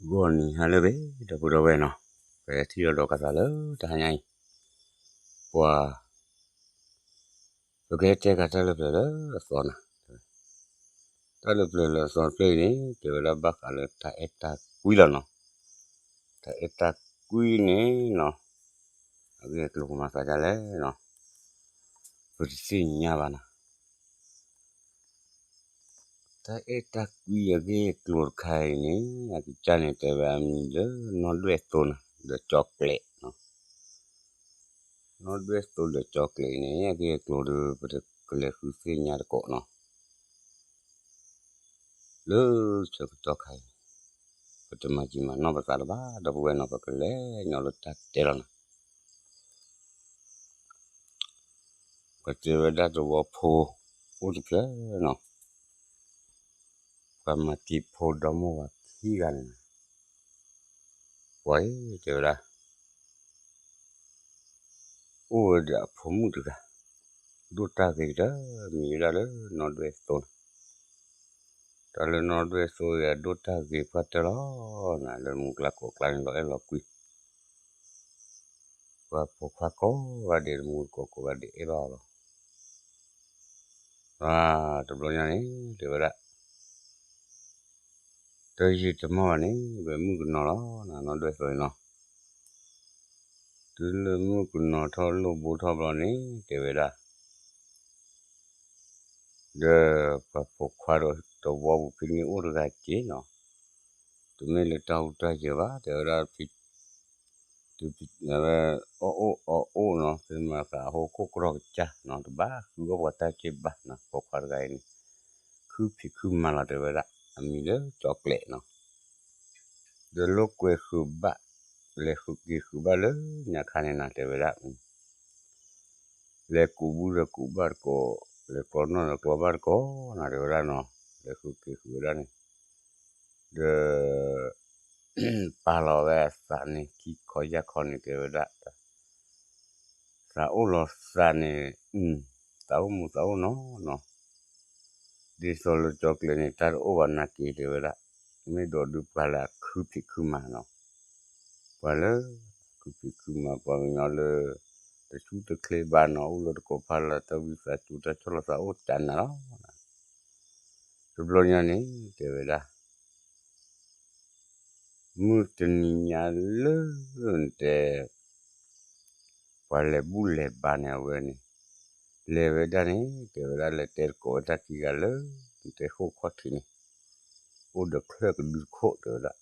ဂီၤနံၤဟါလၢအဂ့ၤ ဒီပုၢ်ဒီဝဲၢ်နီၤ, ပထံၣ်လိာ်ဒီးကသးလၢတဟါညါအံၤ, ပှၤ ပကဟဲတဲဃာ်တၢ်လၢပျၢၤလၢအသီနီၤ, တၢ်လၢပျၢၤလၢအသီတဖျၢၣ်အံၤန့ၣ် တဲဝဲဒၣ်ဘၣ်ဃးလၢတၢ်အဲၣ်တၢ်ကွံလီၤနီၤ, တၢ်အဲၣ်တၢ်ကွံန့ၣ်နီၤ, အဂ့ၢ်အကျိၤကမၤသးဒ်လဲၣ်နီၤ, ပတသ့ၣ်ညါဘၣ်နီၤ. တၢ်အဲၣ်တၢ်ကွံအဂ့ၢ်အကျိၤတခါအံၤန့ၣ် အကစၢ်န့ၣ်တဲဝဲအမံၤလၢနီၢ်ဒွဲၣ်သိနီၤ ဒီးကၠီကျဲးနီၤ, နီၢ်ဒွဲၣ်သိဒီးကၠီကျဲးအံၤန့ၣ် အဂ့ၢ်အကျိၤဒီး ပတကလဲၤဃုသ့ၣ်ညါတကိးနီၤ, လၢဆၢကတီၢ်ခါအံၤ ပတမၤကံမၤနီၢ်ပသးလၢၤဘၣ် ဒီပုၢ်ဝဲၢ်နီၤ, ပကလဲၤညီလၢတၢ်တဲလီၤနီၤ. ပတဲဝဲဒၣ်သဝီဖိအိၣ်တဖျၢၣ်နီၤ, ပှၤမၤတံၤဖိဒီမါဝၤခံဂၤန့ၣ်, ပှၤအံၤတဲဝဲဒၣ် အိၣ်ဝဲဒီးအဖိမုၣ်တဂၤ, ဒိၣ်တၢ်ဂ့ၤကတၢၢ်မံၤဝဲဒၣ်လၢနီၢ်ဒွဲၣ်သိန့ၣ်, တၢ်လၢနီၢ်ဒွဲၣ်သိအံၤအဒိၣ်တၢ်ဂ့ၤပှၢ်တၢၢ်လီၤနီၤ, လၢမုၢ်ကျါကိးကျါန့ၣ် လီၤအဲၣ်လီၤကွံ ပှၤပိာ်ခွါကိးဂၤဒဲး တမူတကိးကိးဂၤဒဲးအဲၣ်ဘၣ်အီၤလီၤ. တဘျီညါန့ၣ် တဲဝဲဒၣ် တၢ်ယံာ်တမီၢ်ဘၣ်န့ၣ် ဝဲမုၣ်ကနီၤလီၤနီၤ, နီၢ်ဒွဲၣ်သိအံၤနီၤ, တုၤလၢမုၣ်ကနီၤထီၣ်လိၣ်ဘိထီၣ်ဘျီန့ၣ် တဲဝဲဒၣ် ဒီးပှၤပိာ်ခွါဒီးသဝီပူၤဖဲန့ၣ်အိၣ်တဂၤက့နီၤ, တမ့ၢ်လၢတၢ်ဟူးတၢ်ယၢၤဘၣ် တဲဝဲဒၣ်, အီၣ်အိၣ်အီအိၣ်နီၤ, ဖဲမၤသးအဟိခိၣ်ကြီကစၢ်နီၤ, တဘၣ်ဃုအီၣ်ပှၤတၢ်က့ဘၣ်နီၤ, ပိာ်ခွါတဂၤအံၤန့ၣ် ခုဖံးခုမၤလီၤ တဲဝဲဒၣ်, အမံၤလၢကၠီကျဲးနီၤ, ဒီးလိာ်ကွဲဃုာ်ဘၣ်, လဲၤဃုာ်က့ၤဃုာ်ဘၣ်လၢညါခါန့ၣ်နီၤ တဲဝဲဒၣ် လဲၤကူးဘုဒီးကူးဘၣ်တကိး, လဲၤကျီနီၣ်ဒီးကျီဘၣ်တကိးနီၤ တဲဝဲဒၣ်နီၤ, လဲၤဃုာ်က့ၤဃုာ်ဝဲဒၣ်န့ၣ်, ဒီး ပာ်လီၤဝဲအသးန့ၣ် ခံခီယၢ်ခီန့ၣ် တဲဝဲဒၣ်, သးအိၣ်လီၤသးန့ၣ်, သးအိၣ်မူသးအိၣ်နီၤနီၤ, ဒ်သိးလၢကၠီကျဲးန့ၣ် တၢ်တအိၣ်ဘၣ်နာ်က့ တဲဝဲဒၣ်, မ့ၢ်ဒီးဒုးပှၤလၢအခုဖံးခုမၤနီၤ, ပှၤလၢ ခုဖံးခုမၤ ပှၤကညီလၢ တဆူတချ့ဘၣ်နီၤ, အိၣ်လၢတကိးဖးလၢ် တၢ်ဝံသးစူၤ တၢ်ဆီၣ်လီၤသးအိၣ်ကနၤလီၤ. တဘျီညါန့ၣ် တဲဝဲဒၣ်, မုၢ်တနံၤညါလၢ နတဲ ပှၤလဲၤဘူၣ်လဲၤဘါန့ၣ် အဝဲန့ၣ် လဲၤဝဲဒၣ်န့ၣ် တဲဝဲဒၣ် လဲၤတဲတကိးဝဲတၢ်ခံဂၤလၢ နတဲဃိၣ်ခီၣ်ထံးန့ၣ် အိၣ်ဒီးချၢၣ်ကဒုတခိၣ် တဲဝဲဒၣ်,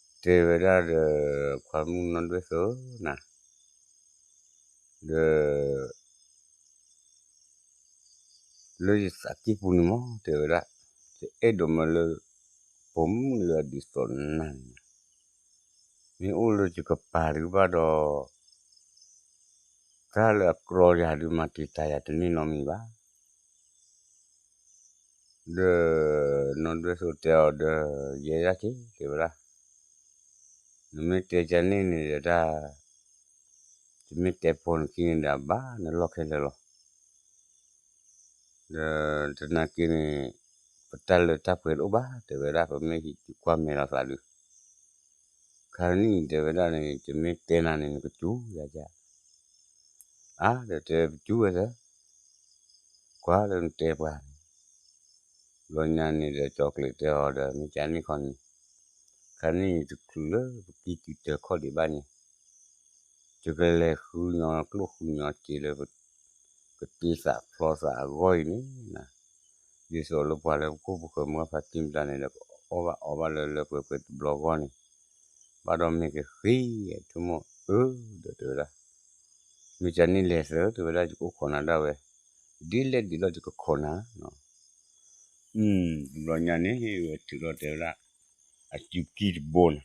တဲဝဲဒၣ်ဒီး ခွါမုၣ်နီၢ်ဒွဲၣ်သိနၤ, ဒီး လၢယသးကံၢ်ပူၤန့ၣ်မး တဲဝဲဒၣ်, ယအဲၣ်ဒိးမၢလၢ ပိာ်မုၣ်လၢအဒ်သိးနၤန့ၣ်, မ့ၢ်အိၣ်လၢယကပၤဒံးဘၣ်ဒီး တၢ်လၢအကြီယၤဒုး မၤတံာ်တာ်ယၤတန့ၢ်နီတမံၤဘၣ်. ဒီး နီၢ်ဒွဲၣ်သိတဲအီၤဒီး ယဲဒၣ်က့ တဲဝဲဒၣ်, နမ့ၢ်တဲကန့ၣ်န့ၣ်ဒီးတၢ် ယမ့ၢ်တဲပိာ်နခံန့ၣ်ဒီး အဘၣ်နလီၢ်ခဲလၢာ်လီၤ. ဒီးတနာ်က့န့ၣ် ပတၢ်လၢတၢ်ပှဲၤတအိၣ်ဘၣ် တဲဝဲဒၣ်, ပမ့ၢ်ဟံးတုၤကွၢ်မဲာ်လိာ်သးဒုး ခါနံၣ် တဲဝဲဒၣ်န့ၣ် ယမ့ၢ်တဲနၤန့ၣ် နကစူၤယၤယၤ, အါ ဒီးတဲပစူၤဝဲသၢ, ကွၢ်လၢနတဲပှၤန့ၣ်, ဘျီညါန့ၣ်ဒီး ကၠီကျဲးတဲအီၤဒီး မ့ၢ်ကန့ၣ်ခီန့ၣ်, ခါနံၣ်တချုးလၢပကံၢ်တုၤတၢၤခီၣ်ဒံးဘၣ်န့ၣ်, ယကလဲၤဃုညီကျိၣ်ဃုညီစ့လၢ ကတ့သးဖျီသးအဂီၢ်အံၤန့ၣ်, ဒ်သိးလၢပှၤလၢပခိၣ်ပဃၢၤမုၢ်ဂၢ်ဖးကံၢ်ပျၢ်န့ၣ်ဒီး ကအီၣ်ဘၣ်အီဘၣ်လၢလၢပှဲၤပှဲၤတဘျီဂီၢ်န့ၣ်, ဘၣ်ဒီးမ့ၢ်ကဃ့ အဆိကမိၣ်အၢ ဒီးတဲဝဲဒၣ်, မ့ၢ်ကန့ၣ်လဲၤသၢ တဲဝဲဒၣ် ယကအိၣ်ခိးနၤဒၣ်ဝဲ, ဒ်လဲၣ်ဒ်လဲၣ်ယကခိးနၤနီၤ. ဘျီညါန့ၣ် ဝဲထုးထီၣ်တဲဝဲဒၣ်, အစုကံၢ်တဘိန့ၣ်,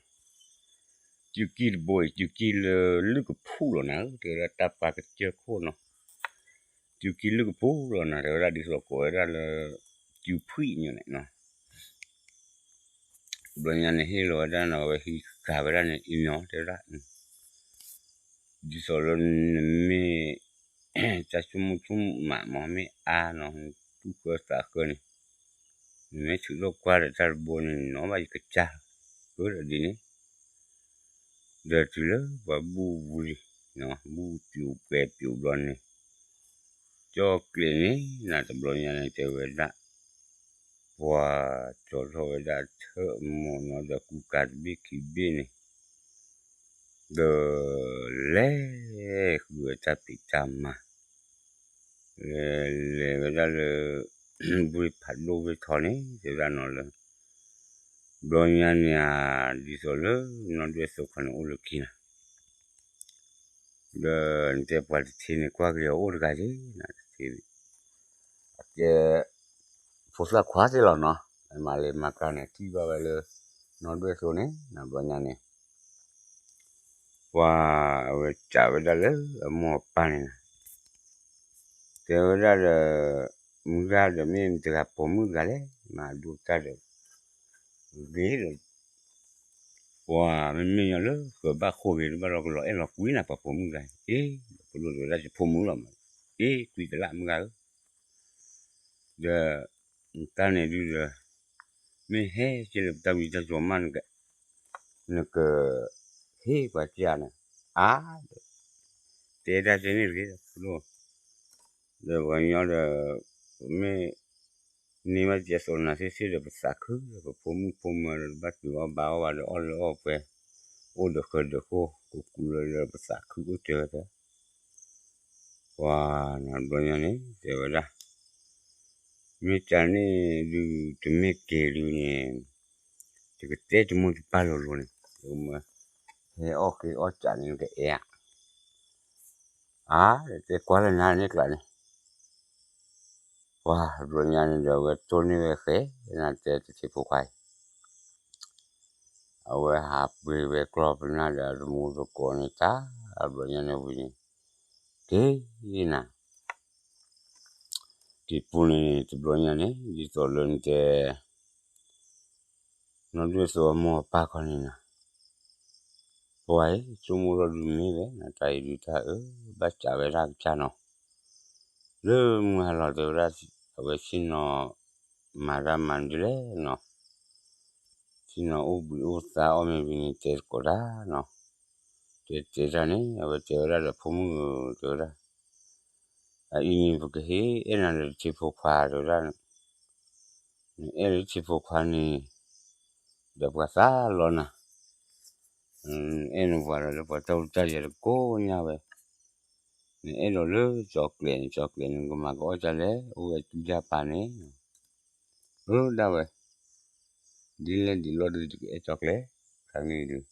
စုကံၢ်တဘိအံၤ စုကံၢ်လၢလုၢ်ကဖူလီၤနၤဧၢ တဲဝဲဒၣ်, တၢ်ပာ်ကစၢၢ်ခိၣ်နီၤ, စုကံၢ်လုၢ်ကဖူလီၤနၤ တဲဝဲဒၣ်, ဒ်သိးကိးဝဲဒၣ်လၢ စုဖှံၣ်ညါန့ၣ်နီၤ. ဘျီညါန့ၣ် ဟ့ၣ်လီၤဝဲဒၣ်နီၤ, အဝဲဟံးဃာ်ဝဲဒၣ်န့ၣ် အံၤမ့ၢ် တဲဝဲဒၣ်, ဒ်သိးလၢနမ့ၢ် တၢ်ဆိကမိၣ်ဆိကမးမ့ၢ်အါနီၤ, သူၣ်ဃၢသးဃၢန့ၣ်, နမ့ၢ်ထုးထီၣ်ကွၢ်ဒီးတၢ်တဘိန့ၣ် နီၤဘၣ်ယကစၢ်လီၤ. ဒီးဒ်န့ၣ် ဒီးတုၤလၢပှၤဘူၣ်ဝံၤ ဘူၣ်ပျိးပှဲၤပျိးဘျီန့ၣ် ကၠီကျဲးန့ၣ် နၤတဘျီညါန့ၣ် တဲဝဲဒၣ် ပှၤကၠီထီၣ်ဝဲဒၣ်ထၢၣ်မီၢ်နီၤဒီးကူကၤတဘ့ၣ်ခံဘ့ၣ်န့ၣ် ဒီးလဲၤဃုာ်ဝဲတၢ်ဖံးတၢ်မၤ လဲၤဝဲဒၣ်လၢ ဘှ့ၣ်ဖးဒိၣ်ဝ့ၢ်ထီန့ၣ် တဲဝဲဒၣ်နီၤလၢ ဘျီညါန့ၣ်ဧါ ဒ်သိးလၢနီၢ်ဒွဲၣ်သိခီန့ၣ်အိၣ်လၢခံနၤ ဒီးနတဲပှၤတထံန့ၣ် ကွၢ်က့ၤအအိၣ်တဂၤက့ၤနၤတထံ အတဲ ဖိသၣ်ခွါသ့ၣ်လီၤနီၤ မၤလဲၤမၤကၤန့ၣ် ထံၣ်ဘၣ်ဝဲလၢ နီၢ်ဒွဲၣ်သိန့ၣ် နဘျီညါန့ၣ် ပှၤအဝဲစံးဝဲဒၣ်လၢအမိၢ်အပၢ်န့ၣ်နၤ တဲဝဲဒၣ်ဒီး မုၢ်ဂၤဒီးမ့ၢ်မတၤတဂၤပိာ်မုၣ်တဂၤလဲၣ် မၤဒိၣ်တၢ်ဒီး ဂ့ၤဒီး ပှၤမ့မ့ၢ်ညီလၢဃၢၤဘၣ်ဃိဂ့ၤ တဘၣ်လီၤကလီၤအဲၣ်လီၤကွံနၤ ပှၤပိာ်မုၣ်တဂၤ အ့ ဒီးပဒိၣ်တဲဝဲဒၣ်ယဖိမုၣ်လီၤမး အ့ ကွံတလၢ်မုၢ်ဂၤဧၢ ဒီး တၢ်န့ၣ်ဒုဒီး မ့ၢ်ဟဲက့ၤလၢပတၢ်ဝံတၢ်ယိၤမး နက နက ဟ့ၣ်ပှၤက့ၤဧါန့ၣ် အါ တဲဒၣ်ကဲန့ၣ်တဂ့ၤ ဒီးပဒိၣ် ဒီးပှၤကညီဒီး ပမ့ၢ် န့ၢ်ဘၣ်ဒ်သိးနၤသ့ၣ်သ့ၣ်ဒီး ပသးခုဒီး ပဖိမုၣ်ဖိမၢၤဒီး တဘၣ်တုၤအီၣ်ဘါအီၣ်ဘၣ်ဒီး အီၣ်လၢအီၣ်ပှဲၤ အိၣ်ဒီးဃၢၤဒီးဃိ ကူကူလၢဒီး ပသးခုအိၣ်တၢၤဝဲတၢ် ပှၤနဘျီညါန့ၣ် တဲဝဲဒၣ် မ့ၢ်တၢ်န့ၣ်ဒုး တမ့ၢ်က့ၤဒုးန့ၣ် ယကတဲတမိၢ်တပၢ်လိၤလိၤန့ၣ် ယကမၢ ဟဲအီၣ်ဃ့အီၣ်ကးန့ၣ် နကအဲၣ်ဧါ အါ တဲကွၢ်လၢနၤန့ၣ်ကျါန့ၣ် ပှၤတဘျီညါန့ၣ်ဒီး အဝဲတိၢ်န့ၢ်ဝဲဃဲ နတဲတထံဖိခွါအံၤ အဝဲဟးပှ့ၤဝဲကျီၢ်ပနၢ်ဒီး အတမူတကိးန့ၣ်တၢ် အဘျီညါန့ၣ်ဝံၤန့ၣ် က့ၤနၤ တံၤပူၤန့ၣ် တဘျီညါန့ၣ် ဒ်သိးလၢနတဲ နီၢ်ဒွဲၣ်သိအမိၢ်အပၢ်ခီန့ၣ်နၤ ပှၤအံၤ ဆိကမိၣ်ထီၣ်ဒုးမ့ၢ်ဝဲ နတၢ်အံၤဒုးတၢ်အၢ ဘၣ်စးဝဲဒၣ်ကစၢ်နီၤ လၢမုၢ်ဟါလီၤတဲဝဲဒၣ် အဝဲဆ့ၣ်နီၤ မၤတၢ်မၤဒ်လဲၣ်နီၤ ဆ့ၣ်နီၤအိၣ်ဘှံးအိၣ်သါအီၣ်မ့ၢ်ဝံၤန့ၣ် တဲသကိးတၢ်နီၤ တဲတဲတၢ်န့ၣ် အဝဲတဲဝဲဒၣ်ဒီးဖိမုၣ်ဧၢ တဲဝဲဒၣ် အအံၤန့ၣ် ပကဟ့ၣ်အဲၣ်နၤလၢတထံဖိခွါ တဲဝဲဒၣ် နအဲၣ်လၢတထံဖိခွါန့ၣ် ဒီးပှၤသးလီနၤ အဲၣ်နပှၤဒီးလၢပှၤတၢ်အိၣ်တၢ်ယဲၤတကိးညါဝဲ နအဲၣ်ဒိးလၢကၠီကျဲးန့ၣ် ကၠီကျဲးန့ၣ် နကမၤကအီၣ်ဒ်လဲၣ် အိၣ်ဝဲတူၢ်ယၢ်ပာ်န့ၣ် အၢ ဒၣ်ဝဲ ဒ်လဲၣ်ဒ်လဲၣ်ဒီး ယကအဲၣ်ကၠီကျဲး ခါန့ၣ်ဒုး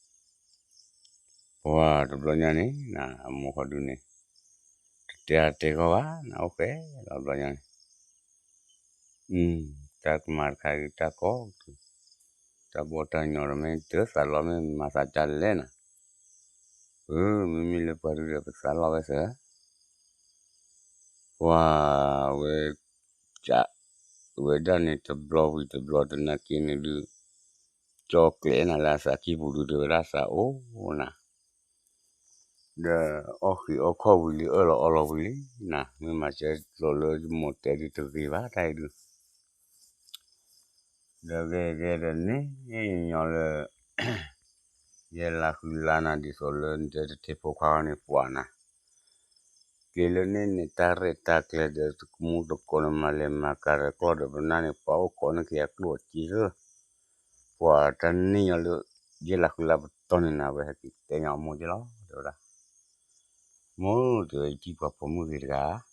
ပှၤတဘျီညါန့ၣ် နအမိၢ်ဃီဒုးန့ၣ် တတဲအတဲဂီၢ်ဘၣ် နအိၣ်ဃဲလီၤဘျီညါန့ၣ် တၢ်ကမၤတခါအံၤ တၢ်ကီကတုၤ တၢ်ဘီၣ်တၢ်ညီဒီး မ့ၢ်တသးလီမ့ၢ်မၤသးဒ်လဲၣ်နၤ အၢ မ့မ့ၢ်လၢပှၤဒုးဒီးပသးလီဝဲသၢ ပှၤဝဲ ကး ဝဲဒၣ်န့ၣ်တဘျီဝံၤတဘျီ တနာ်က့န့ၣ်ဒုး ကၠီကျဲးနၤလၢအသးကံၢ်ပူၤဒုး တဲဝဲဒၣ်သးအိၣ်နၤ ဒီးအီၣ်ဃံးအီၣ်ခီၣ်ဝံၤလံ အၢၣ်လီၤအီလီၤဝံၤလံနၤ မ့ၢ်မၤစၢၤလိာ်လၢယမိၢ်တဲဒုးတဂ့ၤဘၣ် တၢ်အံၤဒုး ဒီးဂ့ၤဂ့ၤဒီးန့ၣ် ညီညီလၢ ယဲလၢဃုလါနၤ ဒ်သိးလၢနတဲတထံဖိခွါန့ၣ် ပှၤနၤ က့ၤလၢန့ၣ်န့ၣ် တၢ်ရဲၣ်တၢ်ကျဲၤဒီး တကမူတကိးန့ၣ် မၤလဲၤမၤကၤဒီးကျီၢ်ဒီးပနၢ်န့ၣ် ပှၤအိၣ်ကိးန့ၢ်က့ၤအကျိၣ်အစ့လၢ ပှၤတၢ်န့ၢ်ညီလၢ ယဲလၢဃုလါပတီၢ်န့ၣ်နၤ ဝဲဟဲက့ၤတဲညီအမိၢ်က့လီၤ တဲဝဲဒၣ် မိၢ်တဲဝဲ ယထံၣ်ပှၤဖိမုၣ်ဂ့ၤတဂၤ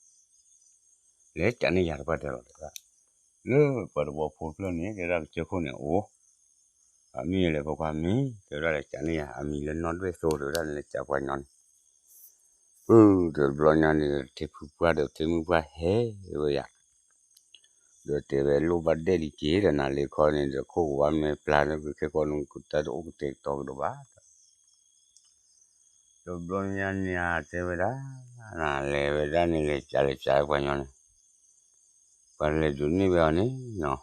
လဲၤကးန့ၢ်ယၤတပှၢ်တဲလီၤ တဲဝဲဒၣ် လၢပှၤတဘီဖိတဖျၢၣ်န့ၣ် တဲဝဲဒၣ်ကစၢၢ်ခိၣ်န့ၣ်အိၣ် အမံၤလဲၤဖိခွါမံၤ တဲဝဲဒၣ်လဲၤကးန့ၢ်ယၤ အမံၤလၢနီၢ်ဒွဲၣ်သိ တဲဝဲဒၣ်န့ၣ် လဲၤကးပှၤညီန့ၣ် ပၢ်ဒီးတဘျီညါန့ၣ် ထံဖုပှၢ်ဒီးထံမုၣ်ပှၢ်ဟဲဝဲယၤ ဒီးတဲဝဲလိၣ်ဘၣ်ဒဲးလံက့ၤဒီးနၤလၢခီန့ၣ်ဒီး ခိၣ်ကဝါမဲာ်ပျၢ်လၢခဲကီၢ်န့ၣ် ကတၢ်တအိၣ်ကတဲာ်ကတီၤကဒီးဘၣ် တဘျီညါန့ၣ် တဲဝဲဒၣ် နလဲၤဝဲဒၣ်န့ၣ် လဲၤကးလဲၤကးပှၤညီန့ၣ် ပှၤလဲၤဒိးန့ၢ်ဝဲအီၤန့ၣ်နီၤ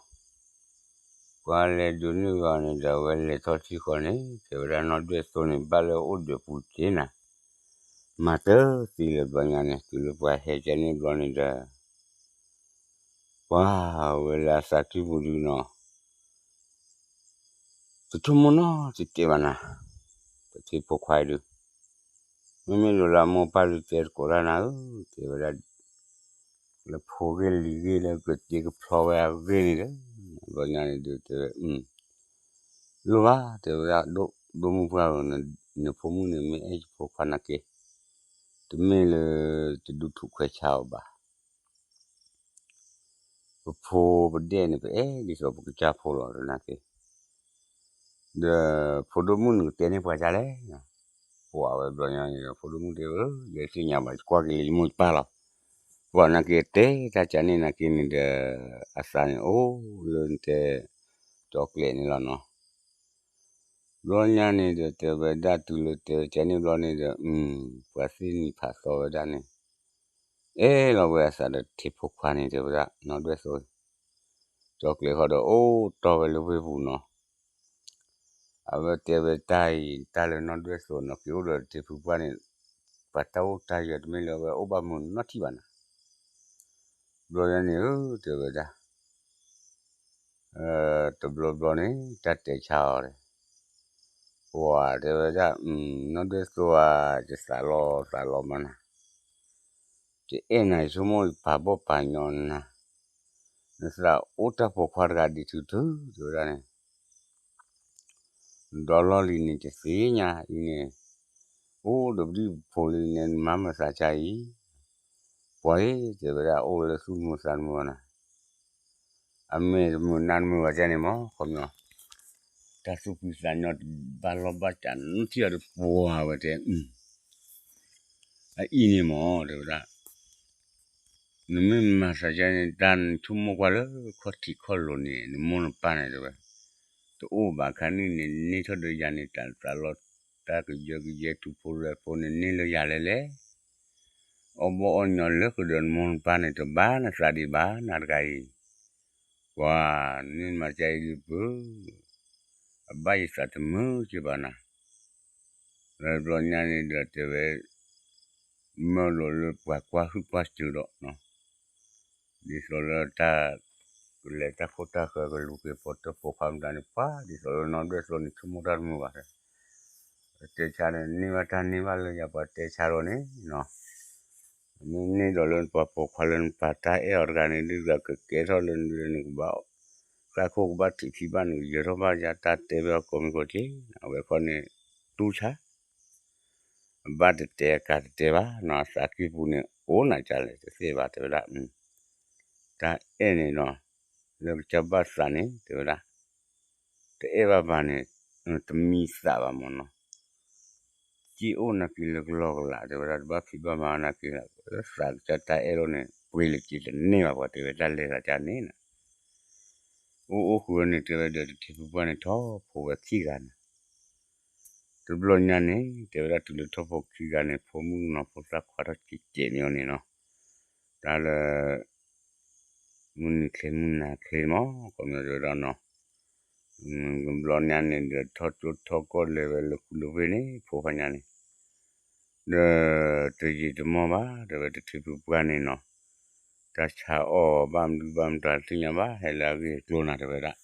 ပှၤလဲၤဒိးန့ၢ်ဝဲအီၤန့ၣ်ဒီး အဝဲလဲၤထီၣ်ထံဃီန့ၣ် တဲဝဲဒၣ်နီၢ်ဒွဲၣ်သိန့ၣ် ဘၣ်လၢအိၣ်ဒီးပူၤက့ၤနၤ မၤတသ့လၢၤဘျီညါန့ၣ် တုၤလၢပှၤဟဲကဲန့ၣ်ဘျီန့ၣ်ဒီး ပှၤဝဲလၢအသးကံၢ်ပူၤဒုနီၤ တဆိကမိၣ်နီတစဲးဘၣ်နၤ, ပထံဖိခွါအံၤဒုး, မ့မ့ၢ်လိၣ်လၢအမိၢ်ပၢ်ဒုးတဲတကိးတၢ်နၤဧၢ, တဲဝဲဒၣ် လၢဖိဂ့ၢ်လံၤဂ့ၢ်လၢကတ့ကဖျီဝဲအဂ့ၢ်န့ၣ်ဒီး, ဘျီညါန့ၣ်ဒုးတဲဝဲ, လိၣ်ဘၣ် တဲဝဲဒၣ်, ဒိၣ်မုၢ်ပှၢ်ဧၢ, နဖိမုၣ်န့ၣ်မ့ၢ်အဲၣ်ယဖိခွါနာ်က့, တမ့ၢ်လၢတဒုးထူးခွဲးဆါအီၤဘၣ် ပဖိပဒဲၣ်န့ၣ် ပအဲၣ်ဒ်သိးပကစၢ်ဖိလီၤ သနာ်က့, ဒီးဖိဒိၣ်မုၣ်န့ၣ်ကတဲန့ၢ်ပှၤဒ်လဲၣ်, ပှၤဝဲဘျီညါန့ၣ်ဒီး ဖိဒိၣ်မုၣ်တဲဝဲ, ယဲသ့ၣ်ညါဘၣ် ယကွၢ်က့ၤလၢယမိၢ်ယပၢ်လီၤ, ပှၤနာ်က့တဲတၢ်ကန့ၣ်နာ်က့န့ၣ်ဒီး, အသးန့ၣ်အိၣ်လၢနတဲ ကၠီကျဲးန့ၣ်လီၤနီၤ ဘျီညါန့ၣ်ဒီး တဲဝဲဒၣ်တုၤလၢတဲဝဲကန့ၣ်ဘျီန့ၣ်ဒီး, ပှၤသ့ၣ်နံၤဖးသီဝဲဒၣ်န့ၣ်, အဲၣ်လီၤဝဲအသးဒီးထံဖိခွါန့ၣ် တဲဝဲဒၣ် နီၢ်ဒွဲၣ်သိ, ကၠီကျဲးဃီဒီးအိၣ်တီၢ်ဝဲလၢဝ့ၢ်ပူၤနီၤ, အဝဲတဲဝဲတၢ်အံၤ တၢ်လၢနီၢ်ဒွဲၣ်သိနီၤ က့ၤအိၣ်ဒီးထံဖိခွါန့ၣ်, ပှၤတၢ်အိၣ်တၢ်ယၢၤတမ့ၢ်လၢအဝဲအိၣ်ဘၣ်မုာ်နီတထံၣ်ဘၣ်နၤ ဘျီညါန့ၣ်ဧၢ တဲဝဲဒၣ်, တဘျီဘျီန့ၣ် တၢ်တဲဆါအီၤဒီး, ပှၤတဲဝဲဒၣ်, နီၢ်ဒွဲၣ်သိဧါ, ယသးလီသးလီမးနၤ, ယအဲၣ်နၤ ယဆိကမိၣ်ယပာ်ဘီၣ်ပာ်ညီနၤ, နသးအိၣ်တၢ်ပိာ်ခွါတဂၤဒ်ထုထု တဲဝဲဒၣ်န့ၣ် ဒီလီၢ်လံၤန့ၣ် ယသ့ၣ်ညါအံၤန့ၣ်, အိၣ်ဒီးပဒံၣ်ပဖိလံန့ၣ် နမၤမုာ်သးကါအံၤ, ပှၤအံၤ တဲဝဲဒၣ် အိၣ်လၢသူၣ်တမုာ်သးတမုာ်ဘၣ်နၤ, အမဲာ်တမုာ်နါတမုာ်ဘၣ်ကန့ၣ်မး ခီပညီ, တၢ်သူၣ်ဖှံသးညီတဘၣ်လီၢ်ဘၣ်စးနီတထံၣ်အီၤဒီး ပှၤဝဲတဲ အအံၤန့ၣ်မး တဲဝဲဒၣ် နမ့ၢ်မၤသးကါန့ၣ် တၢ်နဆိကမိၣ်ကွၢ်လၢခီၣ်ထံးခီၣ်လိၤန့ၣ် နမိၢ်နပၢ်န့ၣ်တဲဝဲ, တအိၣ်ဘၣ်ခါနံၣ်န့ၣ် န့ၢ်ထီၣ်ဒီးယၤန့ၣ် တၢ်သးလီ တၢ်ကယၢကယဲထူဖိလွဲဖိန့ၣ် န့ၢ်လၢယၤလဲၣ်လဲၣ်, အီၣ်ဘီအီၣ်ညီလၢကဒီးနမိၢ်နပၢ်န့ၣ် တဘၣ်နသးဒံးဘၣ်နၤတဂၤအံၤ, ပှၤ နမၤကါအံၤဒုးပၢ အဘၣ်ယသးတမုာ်က့ဘၣ်နၤ, လၢဘျီညါန့ၣ်ဒီးတဲဝဲ မၢလိာ်လၢပှၤကွၢ်ဟုၣ်ကွၢ်စၢၤဒီး, ဒ်သိးလၢတၢ် ကလဲၤတၢ်ခိၣ်တၢ်ဃၢၤကလူၤက့ၤပိာ်တၢ်ပိာ်ခွါမတၤန့ၣ် ပှၤဒ်သိးလၢနီၢ်ဒွဲၣ်သိန့ၣ် ဆိကမိၣ်တၢ်တမုာ်ဘၣ်, တဲဆါန့ၣ် န့ၢ်ဘၣ်တၢ်န့ၢ်ဘၣ်လၢယၤ ပှၤတဲဆါဒီးန့ၣ်နီၤ, မ့ၢ်န့ၢ်ဒီးလၢနပှၤပိာ်ခွါလၢနပာ်တၢ်အဲၣ်အီၤတဂၤန့ၣ် ဒ်သိးကကဲထီၣ်လၢနကဘၣ် ဃၣ်ခိၣ်ကဘၣ်ထံးဖံးဘၣ်န့ၣ် ကယၢၤထီၣ်ဘၣ်ယၤတၢ်တဲဘၣ်အီၤကိးမံၤကိးက့, အဝဲခီန့ၣ် တူၢ်ဆါ အဘၣ်တတဲအကးတတဲဘၣ်နီၤ, အသးကံၢ်ပူၤန့ၣ် အိၣ်နၤကလဲၣ် တသ့ဘၣ် တဲဝဲဒၣ်, တၢ်အဲၣ်န့ၣ်နီၤ, လၢကစၢ်ဘၣ်သးန့ၣ် တဲဝဲဒၣ်, တအဲၣ်ဘၣ်ဘၣ်န့ၣ် တမံသးဘၣ်မၢ်နီၤ, က့အိၣ်နာ်က့လၢကလီကလး တဲဝဲဒၣ် တဘၣ်ဖံးဘၣ်မၤနာ်က့လၢ သးကစၢ်တၢ်အဲၣ်လိာ်န့ၣ် ပှ့ၤလၢက့တန့ၢ်ဘၣ် ပှၤတဲဝဲတၢ်လဲၤသးကါန့ၣ်နီၤ, အိၣ်အိၣ်ဃုာ်ဝဲန့ၣ် တဲဝဲဒီးတထံဖုပှၢ်န့ၣ် ထီၣ်ဖိဝဲခံဂၤန့ၣ် တဘျီညါန့ၣ် တဲဝဲဒၣ်တုၤလၢထီၣ်ဖိခံဂၤန့ၣ် ဖိမုၣ်ကနီၤဖိသၣ်ခွါထီၣ်ကဲးကဲးမ့ၢ်အီၤန့ၣ်နီၤ, တၢ်လၢ မုၢ်နံၤချ့မုၢ်နၤချ့မး ခီပညီတဲဝဲဒၣ်နီၤ, တဘျီညါန့ၣ်ဒီးထီၣ်ကၠိထီၣ်ကီၢ်လဲၤဝဲလၢခူလၢဝ့ၢ်န့ၣ် ဖိခွါညါန့ၣ် ဒီးတယံာ်တမီၢ်ဘၣ် တဲဝဲတထံဖုပှၢ်န့ၣ်နီၤ, တၢ်ဆါအီၣ်ဘၣ်မနုၤဘၣ်မတၤတသ့ၣ်ညါဘၣ် ဟဲလၢအဂ့ၢ်အကျိၤနၤ တဲဝဲဒၣ်,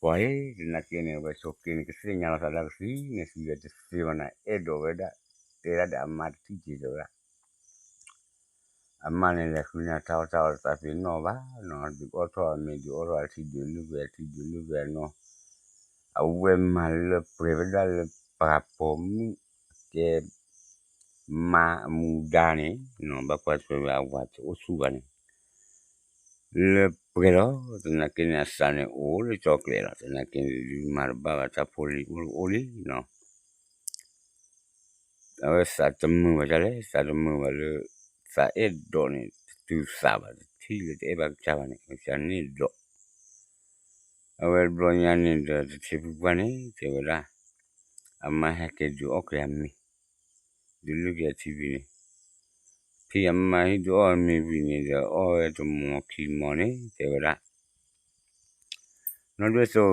ပှၤအံၤ တနာ်က့န့ၣ် အဝဲဆိးက့န့ၣ် ကသ့ၣ်ညါလီၤသးလၢကသံန့ၣ် သံဝဲတသ့ဘၣ်နၤ အဲၣ်ဒိးဝဲဒၣ်, တဲဒၣ်ဒီးအမါတထံၣ်က့ၤ တဲဝဲဒၣ် အမါန့ၣ်လဲၤဃုညါတၢ်အီၣ်တၢ်အီတသးပ့ၤနီၣ်ဘၣ်နီၤ, ဒုးအီၣ်ထီၣ်အမ့ၤ ဒုးအီၣ်ထီၣ်အထံ ဒုးလုၢ်ကွံာ်အထံ ဒုးလုၢ်ကွံာ်အနိ, အဝဲမၤလၢပှဲၤဝဲဒၣ်လၢပှၤပိာ်မုၣ်တဲ မါအမူဒါန့ၣ်နီၤ, ဘၣ်ကွၢ်ထွဲဝဲအဝၤတအိၣ်ဆူၣ်ဘၣ်န့ၣ် လၢပှဲၤလီၤ. သနာ်က့န့ၣ် အသးန့ၣ်အိၣ်လၢကၠီကျဲးလီၤ. သနာ်က့န့ၣ် ဒုးမၤတဘၣ်ဘၣ် တၢ်ဖိလံၤအိၣ်တအိၣ်လံနီၤ. အဝဲသးတမုာ်ဘၣ်ဒ်လဲၣ်, သးတမုာ်ဘၣ်လၢ သးအဲၣ်ဒိးန့ၣ် တတုၤသးဘၣ် တထံၣ်လၢတအဲၣ်ဘၣ်ကစၢ်ဘၣ်န့ၣ် ကစၢ်န့ၣ်ဒိး အဝဲတဘျီညါန့ၣ်ဒီး တထံဖုပှၢ်န့ၣ် တဲဝဲဒၣ် အမါဟဲက့ၤဒုးအီၣ်က့ၤအမ့ၤ, ဒုးလုၢ်က့ၤအထံဝံၤန့ၣ်, ဖဲအမါဟံၣ်ဒုးအီၣ်အမ့ၤဝံၤန့ၣ်ဒီး အီၣ်ဝဲတမီၤခံမီၤန့ၣ် တဲဝဲဒၣ် နီၢ်ဒွဲၣ်စိ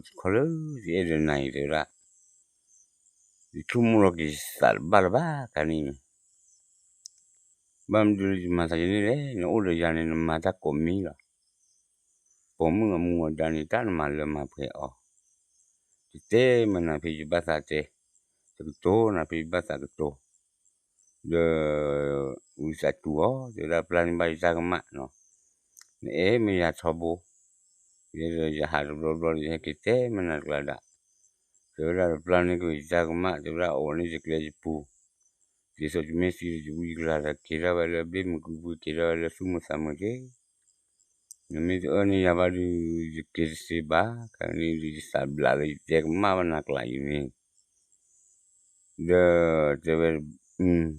တခီလၢယအဲၣ်ဒိးနၤအံၤ တဲဝဲဒၣ်, ယဆိကမိၣ်လီၤက့ၤယသးတဘၣ်လၢၤဘၣ်ခါန့ၣ်, ဘၣ်မနုၤလၢယမၤသးဒ်န့ၣ်လဲၣ်, နအိၣ်ဒီးယၤန့ၣ် နမၤတၢ်ကိးမံၤလီၤ. ပိာ်မုၣ်အမူအဒါန့ၣ် တၢ်နမၤလၢမၤပှဲၤအီၤ, ယတဲမနၤဖဲယဘၣ်သးတဲ, တကတိၤနၤဖဲယဘၣ်သးကတိၤ, ဒီး ဝံသးစူၤအီၤ တဲဝဲဒၣ် ပျၢ်န့ၢ်ဘၣ်ယတၢ်ကမၣ်နီၤ, နအဲၣ်မ့ၢ်ယၤထီဘိ, ယဲဒီးယဟးတဘျီဘျီဒီး ယဟဲက့ၤတဲမနၤတကျါဒၣ်, တဲဝဲဒၣ် ပျၢ်န့ၢ်က့ၤယတၢ်ကမၣ် တဲဝဲဒၣ် အိၣ်န့ၣ်ယကျဲယပူၤ, ဒ်သိးယမ့ၢ်သံဒီး ယဝံယကလၤဒီး က့ၤထီၣ်ဝဲလၢဘ့ၣ်မုာ်ကုပူၤ က့ၤထီၣ်ဝဲလၢသူၣ်မုာ်သးမုာ်က့ၤ, နမ့ၢ်တအၢန့ၢ်ယၤဘၣ်ဒီး ယက့ၤတသ့ဘၣ်, ခဲန့ၣ်ဒီးယသးဘျးလၢယတဲကမၣ်ဘၣ်နၤကျါအံၤန့ၣ်, ဒီးတဲဝဲ, ဒီး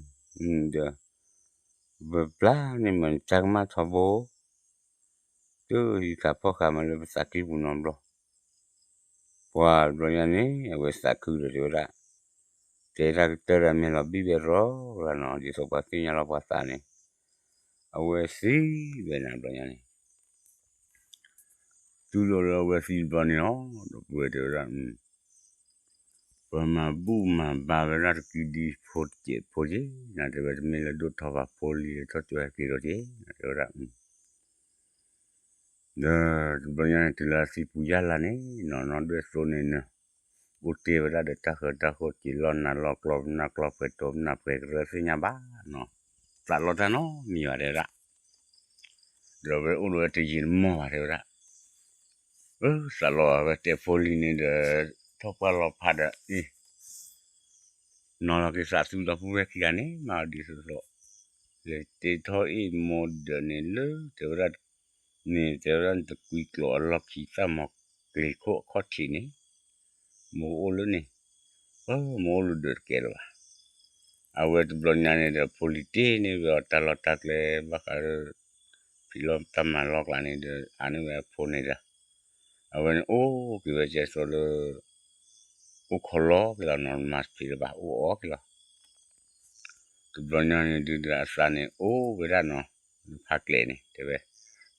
ပပျၢ်န့ၢ်မးနတၢ်ကမၣ်ထီဘိ, တုၤယသးဖီၣ်ဃာ်မးလၢပသးကံၢ်ပူၤနီတဘျီ, ပှၤတဘျီညါန့ၣ် အဝဲသးခုဒီးတဲဝဲဒၣ်, တဲတၢ်ကတၢၢ်ဒီးမ့ၢ်လီၤဘံၣ်ဝဲရီကျါနီၤ, ဒ်သိးပှၤသ့ၣ်ညါလီၤပှၤသးန့ၣ်, အဝဲသံဝဲန့ၣ်တဘျီညါန့ၣ် တုၤလီၤလၢအဝဲသံတဘျီန့ၣ်လီၤ, ဒီပုၢ်ဝဲၢ်တဲဝဲဒၣ်, ပှၤမၤဘူၣ်မၤဘါဝဲဒၣ်တကံဒံဖိတကဲးဖိက့ၤ, နတဲဝဲတမ့ၢ်လၢဒိၣ်ထီၣ်ဘၣ်ဖိလံၤလၢထီၣ်ကၠီဟဲက့ၤဒီးက့ၤ, နတဲဝဲဒၣ်, ဒီးတဘျီညါန့ၣ် တုၤလၢအသံပူၤယၢ်လါန့ၣ်နီၤ, နီၢ်ဒွဲၣ်သိန့ၣ် အိၣ်တ့ၢ်ဝဲဒၣ်ဒီးတၢ်ဃၢၤတၢ်ဃီၣ် က့ၤလီၢ်နၤလီၢ်ကျီ ပနၢ်ကျီ ပှဲၤတီၤ ပနၢ်ပှဲၤကရၢသ့ၣ်ညါဘၣ်နီၤ, သးလီတၢ်နီတမံၤဘၣ်တဲဝဲဒၣ်, ဒီးဝဲအိၣ်ဒီးဝဲတယံာ်တမီၢ်ဘၣ်တဲဝဲဒၣ်, အၢ သးလီဝဲတဲဖိလံၤန့ၣ်ဒီး ထီၣ်ပှၢ်လီၤဖးဒီးအံၤ နီၤလီၤက့ၤသးသူဒီပုၢ်ဝဲၢ်ခံဂၤန့ၣ် မၤအီၤဒ်သိးသိး, လဲၤတ့ထီၣ်အ့ၣ်မိၢ်ဒီးန့ၣ်လၢ တဲဝဲဒၣ်, န့ၣ်တဲဝဲဒၣ် နတကွံကျိးအလီၢ်ခံ သၣ်မီၤကျ့ၤခိၣ်အခီၣ်ထံးန့ၣ်, မိၢ်ကအိၣ်လၢန့ၣ်, အၢ မိၢ်အိၣ်လၢဒၢးတကဲလၢၤဘၣ်, အဝဲတဘျီညါန့ၣ်ဒီး ဖိလံၤတ့န့ၢ်ဝဲအီၤတၢ်လီၢ်တၢ်ကျဲ ဘၣ်ဃးလၢ ဖံးလီၢ်တၢ်မၤလီၢ်ကျါန့ၣ်ဒီး အါန့ၢ်ဝဲအဖိန့ၣ်ဒီး အဝဲန့ၣ်အိၣ်က့ၤဝဲကဲသိးလၢ အိၣ်ခီလီက့ၤလီၤနီၤ, မၤတဖံးလၢၤဘၣ် အိၣ်အီၣ်က့ၤလီၤ. တဘျီညါန့ၣ်ဒုးဒီးအသးန့ၣ်အိၣ်ဝဲဒၣ်နီၤ, လၢဖးကျဲန့ၣ် တဲဝဲ,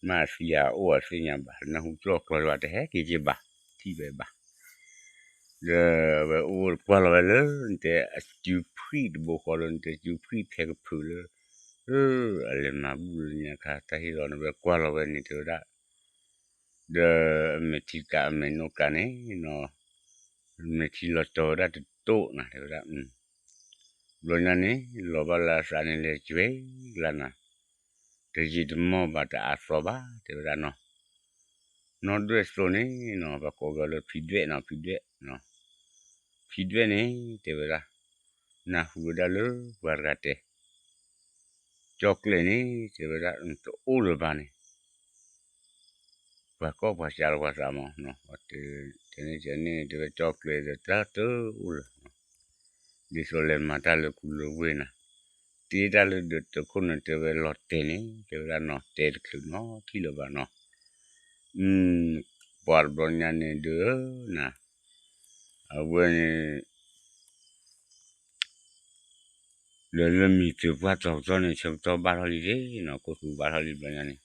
မ့ၢ်အသံယၤအိၣ်အသ့ၣ်ညါဘၣ်, နၢ်ဟူကၠီၣ်ကျီယွၤတဟဲက့ၤက့ၤဘၣ်, ထံၣ်ဝဲဘၣ် ဒီးအဝဲအိၣ်ကွၢ်လီၤဝဲလၢ နတဲအစုဖှံၣ်တဘိဃီလၢ နတဲစုဖှံၣ်ဖဲကဖုးလၢ အလဲၤမၤဘူၣ်လၢညါခါ တၢ်ဟ့ၣ်လီၤန့ၣ် ဝဲကွၢ်လီၤဝဲန့ၣ် တဲဝဲဒၣ်, ဒီးအမဲာ်ထံကးအမဲာ်နိကးန့ၣ်နီၤ, မဲာ်ထံလီၤတီၤဝဲဒၣ်တတိၢ်နၤ တဲဝဲဒၣ်, ဘျီညါန့ၣ် လီၤဘၣ်လၢအသးန့ၣ်လဲၤကွဲကလါနၤ, တယံာ်တမီၢ်ဘၣ်တအါသီဘၣ် တဲဝဲဒၣ်နီၤ, နီၢ်ဒွဲၣ်သိန့ၣ်နီၤ ပှၤကိးက့ၤလၢဖံဒွဲၣ်နီၤ ဖံဒွဲၣ်, ဖံဒွဲၣ်န့ၣ် တဲဝဲဒၣ်, နၢ်ဟူဝဲဒၣ်လၢပှၤတဂၤတဲ ကၠီကျဲၢ်န့ၣ် တဲဝဲဒၣ် တအိၣ်လၢၤဘၣ်န့ၣ်, ပှၤကီၢ်ပှၤစးလၢပှၤသးမး, တဲန့ၣ်တဲန့ၣ် တဲဝဲကၠီကျဲၢ်ဒီးတၢ်တအိၣ်လၢၤ, ဒ်သိးလဲၤမၤတၢ်လၢကူလၢဝ့ၢ်နၤ, တ့တၢ်လၢဒၢးတခိၣ်န့ၣ် တဲဝဲလီၤတဲာ်န့ၣ် တဲဝဲဒၣ်နီၤ တဲတချုးနီၤထံၣ်လၢၤဘၣ်နီၤ, ပှၤတဘျီညါန့ၣ်ဒုးနၤ, အဝဲန့ၣ် လၢလၢမံၤတုၤပှၢ်ထီကတီၢ်န့ၣ် ဆၢကတီၢ်ဘၣ်ထီၣ်လံတ့ၢ်နီၤ, ကိၣ်သူဘၣ်ထီၣ်လံဘျီညါန့ၣ်,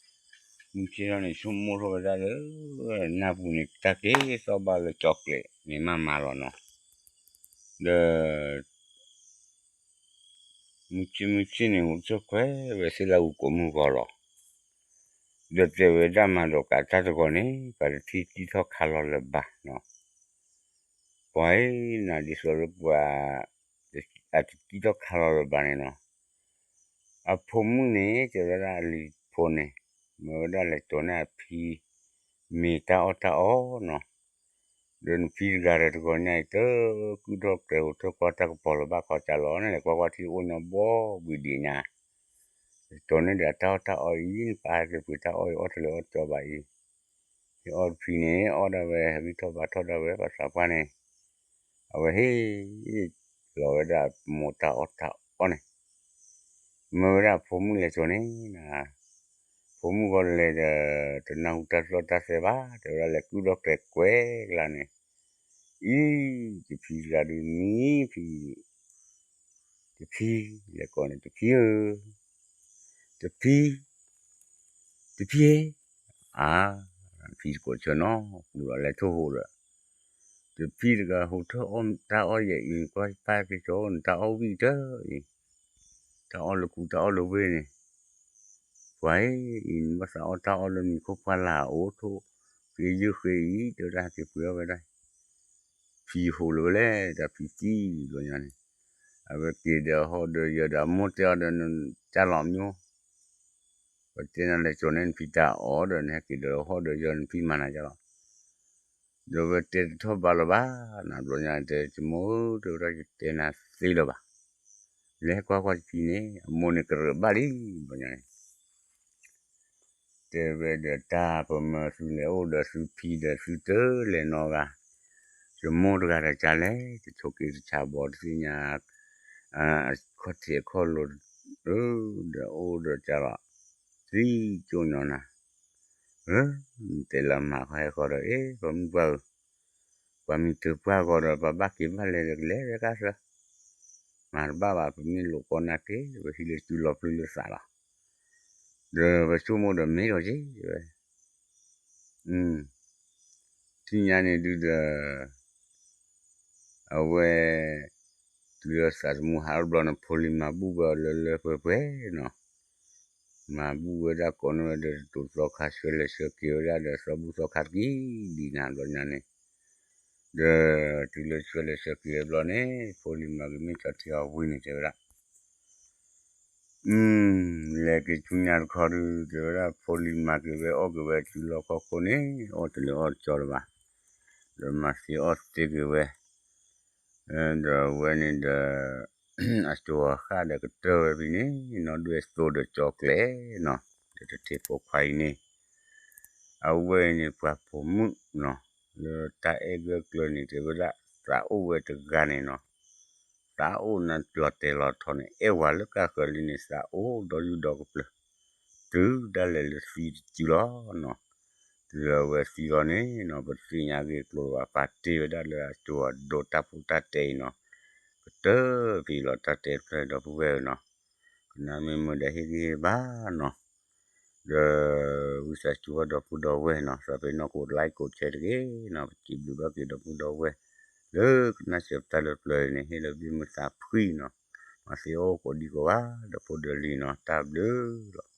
မုၢ်ဆ့ၣ်ထီၣ်န့ၣ် ဆိကမိၣ်ထီၣ်ဝဲဒၣ်လၢ နၢ်ပူၤန့ၣ် တၢ်က့ၤသီၣ်ဘၣ်လၢကၠီကျဲၢ်န့ၣ်မးမးလီၤနီၤ, ဒီး မုၢ်ဆ့ၣ်မုၢ်ဆ့ၣ်န့ၣ် ဟူးထၢၣ်ခွဲးဝဲသ့ၣ်လၢအူကိးမုၢ်ဂီၤလီၤ, ဒီးတဲဝဲဒၣ်မၤဒီးကးတၢ်တဂီၤန့ၣ် ပှၤတထံၣ်ကံၣ်ထီၣ်ခါလီၤလၢၤဘၣ်နီၤ, ပှၤအံၤနၤဒ်သိးလၢပှၤ အတကံၣ်ထီၣ်ခါလီၤလၢၤဘၣ်န့ၣ်နီၤ, အဖိမုၣ်န့ၣ် တဲဝဲဒၣ်အလံၤဖိန့ၣ် မ့ၢ်ဝဲဒၣ်လဲၤတိာ်န့ၢ်အဖံ မ့ၢ်တၢ်အီၣ်တၢ်အီနီၤ, ဒီးနဖံတဂၤဒီးတဂီၤညါအံၤ တကုၢ်ထီၣ်ကျဲဟူးထၢၣ်ကွၢ်တၢ်ကပီၤလၢၤဘၣ်ခီကၢ်လီၤန့ၣ် လဲၤကွၢ်ကွၢ်ထံအိၣ်ညီဘှီဘှံးဒံးညါ, တိာ်န့ၢ်ဒီးအတၢ်အီၣ်တၢ်အီအံၤ နပၢ်က့ၤပှ့ၤတၢ်အီၣ်အံၤအီၣ်တလၢအီၣ်ကၠီဘၣ်အံၤ, ဟ့ၣ်အီၣ်တဖံန့ၣ် အီၣ်ဒၣ်ဝဲ ဟဲဂံၢ်ထီၣ်ဘါထီၣ်ဒၣ်ဝဲ ပှၤသးပှၢ်န့ၣ်, အဝဲဟ့ၣ်လီၤဝဲဒၣ်မိၢ်တၢ်အီၣ်တၢ်အီန့ၣ်, မ့ၢ်ဝဲဒၣ်အဖိမုၣ်လဲၤတိာ်န့ၣ်နၤ, ဖိမုၣ်ဂီၢ်လဲၤဒီး တနၢ်ဟူတၢ်သီၣ်တၢ်သဲဘၣ် တဲဝဲဒၣ်လဲၤကုၢ်ထီၣ်ကျဲကွဲးကလါန့ၣ်, အံၤ တဖံတဂၤဒုးမံဖံ တဖံ, လဲၤကိးန့ၣ် တဖံဧၢ, တဖံ, တဖံ, အါ, ဖံတကိးဆၢနီၤ ပူၤလီၤလဲၤထိၣ်ဟိးဒီး, တဖံတဂၤဟူးထၢၣ်အီၣ်တၢ်အီၣ်ယဲၢ်အံၤ ကွၢ်ပၢ်က့ၤကၠီ နတၢ်အီၣ်ဝံၣ်တၢ်အံၤ, တၢ်အီၣ်လၢကူတၢ်အီၣ်လၢဝ့ၢ်န့ၣ်, ပှၤအံၤ နဘၣ်သးအီၣ်တၢ်အီၣ်လၢမံၤခိၣ်ပှၢ်လၢ်အိၣ်ထိၣ်, ဃ့ယုၢ်ဃ့အံၤ တဲဝဲဒၣ်ဟဲက့ၤပှ့ၤအီၣ်ဝဲဒၣ်, ဖံ ဖံဟိးလၢၤဝဲလဲၣ် တၢ်ဖံသံလီၤညါန့ၣ်, အဝဲက့ၤဒီးဟီၣ်ဒီးယၢၤဒီး အမိၢ်တဲအီၤဒီး နကၢ်လီၤမၠိ, ပတဲနၤလဲၤကၠီၤန့ၢ်နဖံတၢ်အီၣ်ဒီး နဟဲက့ၤဒီးဟီၣ်ဒီးယၢၤနဖံမၤနၤကၢ်လီၤ, ဒီးဝဲတဲတထီၣ်ဘးလီၤဘၣ်, နဘျီညါတဲ ယမိၢ်ဧၢ တဲဝဲဒၣ် ယတဲနၤသ့လၢၤဘၣ်, လဲၤကွၢ်ကွၢ်တဖံန့ၣ် အမိၢ်န့ၣ်ကရၢးဘၣ်လံ, ဘျီညါန့ၣ် တဲဝဲဒီး တၢ်ပမၢသုလဲၤအိၣ်ဒီးသုဖံဒီးသုတလဲၤနီတဂၤ, ယမိၢ်တဂၤဒီးကလဲၣ် တဆိးက့တဆးဘီတသ့ၣ်ညါ, အခီၣ်ထံးအခီၣ်လိၤ, ဒီးအိၣ်ဒီးကလီၤ, သံကၠိညီနၤ, တဲလၢမၤဃီဟဲဃီဒီး အ့ ပမုၢ်ပှၢ်ဧၢ, ပှၤမံၤတၢၤပှၢ်ဂီၤဒီး ပှၤဘၣ်က့ၤဘၣ်လဲၤဒီးကလဲၤဝဲကါသၢ မၤတဘၣ်ဘၣ် ပမ့ၢ်လိာ်ကီနၢ်တ့ၢ် ပဟံးလၢစုလီၤပျုၢ်လၢသးလီၤ, ဒီးပဆိကမိၣ်ဒီးမ့ၢ်ဒီးက့ဝဲ, ထံၣ်ညါန့ၣ်ဒုဒီး အဝဲ တုၤလၢသးသမူဟးထီၣ်ဘျီန့ၣ် ဖိလံၤမၤဘူၣ်ဝဲအီၤလၢလၢပှဲၤပှဲၤနီၤ, မၤဘူၣ်ဝဲဒၣ်ကိးနီၣ်ဝဲဒီးတတိၤသီခါ ဆှၢလဲၤဆှၢက့ၤဝဲဒၣ်ဒီးသီဘူၣ်သီခါတကံၢ်ဒ်နၤဘျီညါန့ၣ်, ဒီးတုၤလၢဆှၢလဲၤဆှၢက့ၤဝဲဘျီန့ၣ် ဖိလံၤမၤက့ၤမ့ၢ်ကၠီထံအီၤဝံၤန့ၣ်တဲဝဲဒၣ် လဲၤက့ၤဆူညါတခီဒု တဲဝဲဒၣ် ဖိလံၤမၤက့ၤဝဲအီၣ်က့ၤဝဲစုလီၢ်ခီၣ်ခိၣ်န့ၣ် အီၣ်တလၢအီၣ်တကီလၢၤဘၣ်, ဒီးမၤသ့အီၣ်သ့က့ၤဝဲ, ဒီးအဝဲန့ၣ်ဒီး အစိၤအဃၣ်ဒီးကတၢၢ်ဝဲဖဲန့ၣ် နီၢ်ဒွဲၣ်သိဒီးကၠီကျဲနီၤ, ဒီးတထံဖိခွါအံၤန့ၣ် အဝဲအံၤန့ၣ်ပှၤပိာ်မုၣ်နီၤ, လၢတၢ်အဲၣ်ဂၢၢ်ကျၢၤန့ၣ် တဲဝဲဒၣ် သးအိၣ်ဝဲတဂၤန့ၣ်နီၤ, သးအိၣ်နၤလီၤတဲာ်လီၤထီန့ၣ် အဲၣ်ဝဲလၢကၢ်ဃၢၤလံန့ၣ် သးအိၣ်ဒီးယူၢ်ဒီးကပျၢၤ, တုၤဒၣ်လဲာ်လၢသံတစုလီၤနီၤ, တုၤလၢအဝဲသံလီၤန့ၣ်နီၤ ပတသ့ၣ်ညါဂ့ၢ်ကျိၤဘၣ် ပာ်တ့ၢ်ဝဲဒၣ်လၢအစိၤအဒိတၢ်ဖိတၢ်တဲအံၤနီၤ, ကတၢၢ်ဖဲအံၤလီၤ တၢ်တဲတဖျၢၣ်ဒီပုၢ်ဝဲၢ်ဧၢနီၤ, ကနၣ်မ့ၢ်မုာ်ဒီးဟ့ၣ်ဂံၢ်ဟ့ၣ်ဘါနီၤ, ဒီးဝံသးစူၤဝဲဒီပုၢ်ဒီဝဲၢ်နီၤ သးပ့ၤနီၣ်ကိးlikeကိးshareတဂ့ၤနီၤ, ပစံးဘျုးဘၣ်က့ၤဒီပုၢ်ဒီဝဲၢ် လၢကနၣ်စၢၤပတၢ်လၢပျၢၤအံၤန့ၣ် ဟ့ၣ်လၢဘံၣ်မုာ်သးဖှံနီၤ, မၤသ့အီၣ်ကိးဒံကိးဂၤ ဒီဖိဒီလံၤနီၤ တၢ်ဘျုးလီၤ.